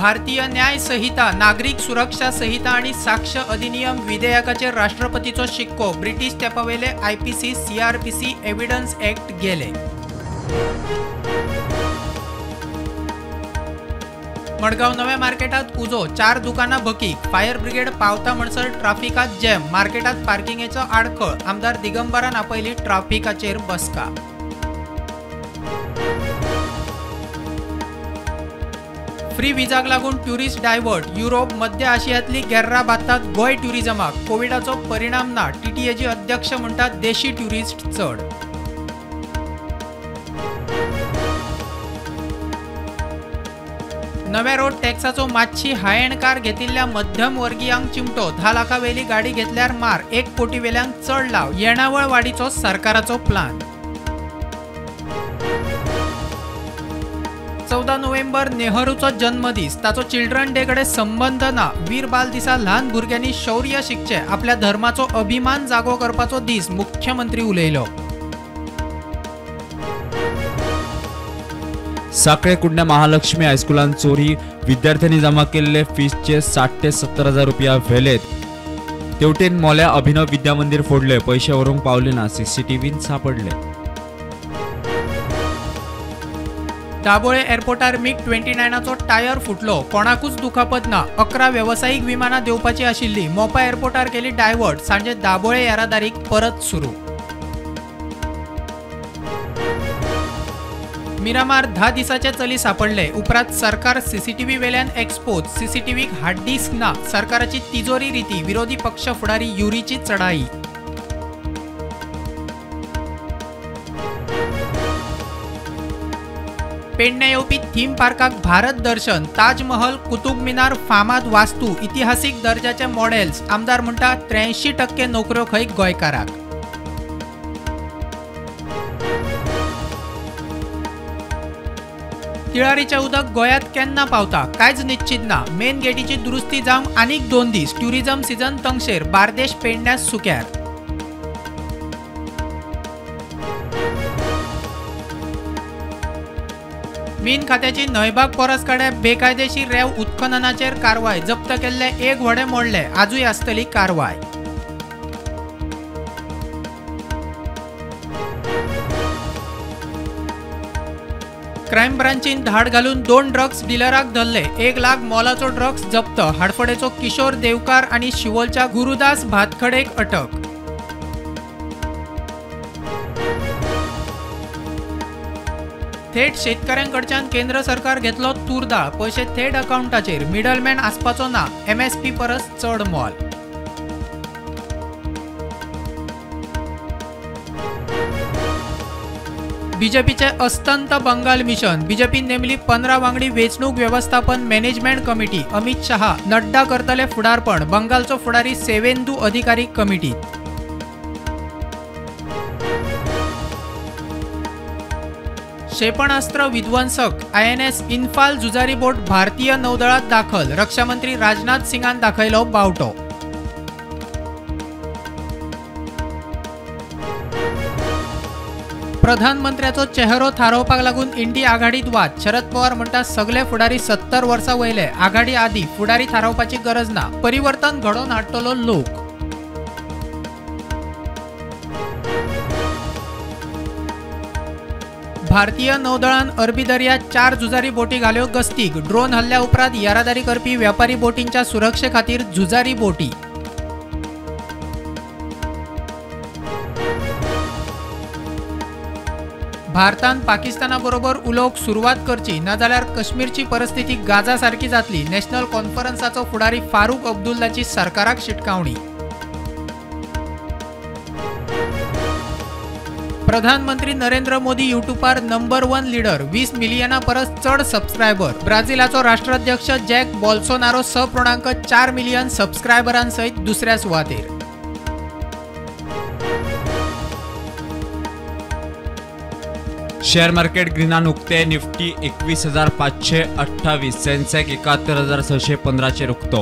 भारतीय न्याय संहिता, नागरीक सुरक्षा संहिता आनी साक्ष अधिनियम विधेयकाचेर राष्ट्रपतीचो शिक्को. ब्रिटीश तेंपावेले आयपीसी, सीआरपीसी, एव्हिडन्स ऍक्ट गेले. मडगांव नव्या मार्केटात उजो, 4 दुकानां भकीक. फायर ब्रिगेड पावता म्हणसर ट्राफिकात जॅम. मार्केटात पार्किंगेचो आडखळ. आमदार दिगंबरान आपयली ट्राफिकाचेर बसका. फ्री विजाक लागून ट्युरिस्ट डायवर्ट. युरोप, मध्य आशियांतली गेर्रा बादतात गोंय ट्युरिजमाक. कोविडाचो परिणाम ना. टीटीएजी अध्यक्ष म्हणटात देशी ट्युरिस्ट चड. नव्या रोड टॅक्साचो मातशी हाय एंड कार घेतिल्ल्या मध्यमवर्गीयांक चिमटो. 10 लाखां वेली गाडी घेतल्यार मार. 1 कोटी वेल्यांक चड लाव. येणावळ वाडीचो सरकाराचो प्लान. 14 नोव्हेंबर नेहरूचो जन्मदीस. ताचो चिल्ड्रन डे कडेन संबंद ना. वीर बाल दिसा ल्हान भुरग्यांनी शौर्य शिकचें, आपल्या धर्माचो अभिमान जागो करपाचो दीस, मुख्यमंत्री उलयलो. साखळे कुडण्या महालक्ष्मी हायस्कुलान चोरी. विद्यार्थ्यांनी जमा केल्ले फीसचे 60 ते 70 हजार रुपया व्हेलेत. तेवटेन मोल्या अभिनव विद्या मंदिर फोडले, पैसे व्हरूंक पावले ना. सीसीटीव्हीन सापडले. दाबोळे एअरपोर्टार मिग 29चो टायर फुटलो. कोणाकूच दुखापत ना. 11 वेवसायीक विमानां देंवपाची आशिल्ली. मोपा एअरपोर्टार केली डायवर्ट. सांजे दाबोळे येरादारीक परत सुरू. मिरामार 10 दिसाचे चली सापडले. उपरांत सरकार सीसीटीव्ही वेल्यान एक्सपोज. सीसीटीव्हीक हार्ड डिस्क ना. सरकाराची तिजोरी रिती. विरोधी पक्ष फुडारी युरीची चढाई. पेडण्या येवपी थीम पार्काक भारत दर्शन. ताजमहल, कुतुब मिनार, फामाद वास्तू, इतिहासीक दर्जाचे मॉडेल्स. आमदार म्हणटा 83% नोकऱ्यो खंय गोंयकाराक. तिळारीचें उदक गोंयांत केन्ना पावता कांयच निश्चित ना. मेन गेटीची दुरुस्ती जावंक आनीक 2 दीस. Tourism season तंगशेर. बार्देश पेडण्यां सुक्यार. मीन खात्याची न्हंयबाग पोरस कडेन बेकायदेशीर रेंव उत्खननाचेर कारवाय. जप्त केल्ले 1 व्हडें मोडले. आजूय आसतली कारवाय. क्रायम ब्रांचीन धाड घालून 2 ड्रग्स डिलराक धरले. 1 लाख मोलाचो ड्रग्स जप्त. हाडफडेचो किशोर देवकार आनी शिवोलच्या गुरुदास भातखडेक अटक. थेट शेतकऱ्यांकडच्यान केंद्र सरकार घेतलो तूरदाळ. पयशे थेट अकाउंटाचेर. मिडलमॅन आसपाचो ना. एमएसपी परस चड मोल. बीजेपीचे अस्तंत बंगाल मिशन. बीजेपीन नेमली 15 वांगडी वेंचणूक वेवस्थापन मॅनेजमेंट कमिटी. अमित शहा, नड्डा करतले फुडारपण. बंगालचो फुडारी सेवेंदू अधिकारी कमिटीत. क्षेपणास्त्र विध्वंसक आयएनएस इन्फाल झुजारी बोट भारतीय नौदळात दाखल. रक्षामंत्री राजनाथ सिंगान दाखयलो बावटो. प्रधानमंत्र्याचो चेहरो थारोवपाक लागून इंडी आघाडीत वाद. शरद पवार म्हणटा सगळे फुडारी 70 वर्सां वयले. आघाडी आदी फुडारी थारोवपाची गरज ना. परिवर्तन घडोवन हाडटलो लोक. भारतीय नौदळान अरबी दर्यात 4 झुजारी बोटी घाल्यो गस्तीक. ड्रोन हल्ल्या उपरांत येरादारी करपी व्यापारी बोटींच्या सुरक्षे खातीर झुजारी बोटी. भारतान पाकिस्ताना बरोबर उलोवंक सुरवात करची, नाजाल्यार काश्मीरची परिस्थिती गाझा सारकी जातली. नॅशनल कॉन्फरन्साचो फुडारी फारूक अब्दुल्लाची सरकाराक शिटकावणी. प्रधानमंत्री नरेंद्र मोदी युट्यूबार नंबर 1 लीडर. 20 मिलियना परस चड सबस्क्रायबर. ब्राझिलाचो राष्ट्राध्यक्ष जॅक बोल्सोनारो 6.4 मिलियन सबस्क्रायबरांसयत दुसऱ्या सुवातेर. शेअर मार्केट ग्रीनान उक्ते. निफ्टी 21,528, सेन्सेक्स 71,615 चेर उक्तो.